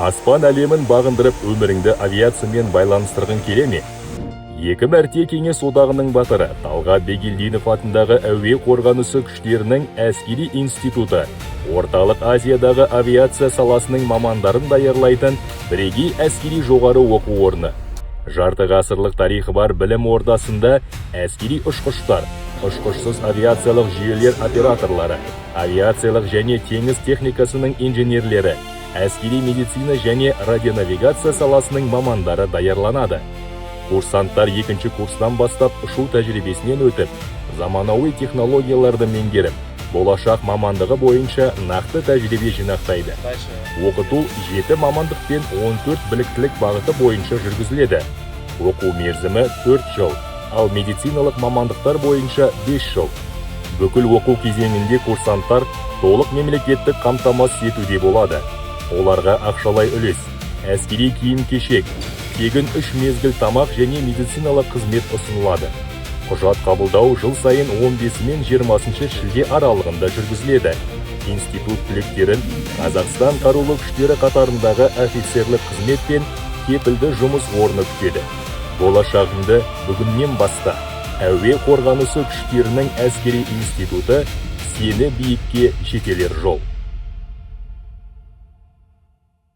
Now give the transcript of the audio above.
Аспан әлемін бағындырып, өміріңді авиациямен байланыстырғың келе ме? Екі мәрте Кеңес Одағының Батыры Талғат Бегелдинов атындағы Әуе қорғанысы күштерінің әскери институты — Орталық Азиядағы авиация саласының мамандарын даярлайтын бірегей әскери жоғары оқу орны. Жарты ғасырлық тарихы бар білім ордасында әскери ұшқыштар, ұшқышсыз авиациялық жүйелер операторлары, авиациялық және теңіз техникасының инженерлері, әскери медицина және радионавигация саласының мамандары даярланады. Курсанттар екінші курстан бастап ұшу тәжірибесінен өтіп, заманауи технологияларды меңгеріп, болашақ мамандығы бойынша нақты тәжірибе жинақтайды. Оқыту жеті мамандық пен 14 біліктілік бағыты бойынша жүргізіледі. Оқу мерзімі 4 жыл, ал медициналық мамандықтар бойынша 5 жыл. Бүкіл оқу кезеңінде курсанттар толық мемлекеттік қамтамасыз етуде болады. Оларға ақшалай үлес, әскери киім-кешек, тегін үш мезгіл тамақ және медициналық қызмет ұсынылады. Құжат қабылдау жыл сайын 15 мен 20 шілде аралығында жүргізіледі. Институт түлектерін Қазақстан Қарулы Күштері қатарындағы офицерлік қызмет пен кепілді жұмыс орны күтеді. Болашағыңды бүгіннен баста! Әуе қорғанысы күштерінің әскери институты — сені биікке жетелер жол.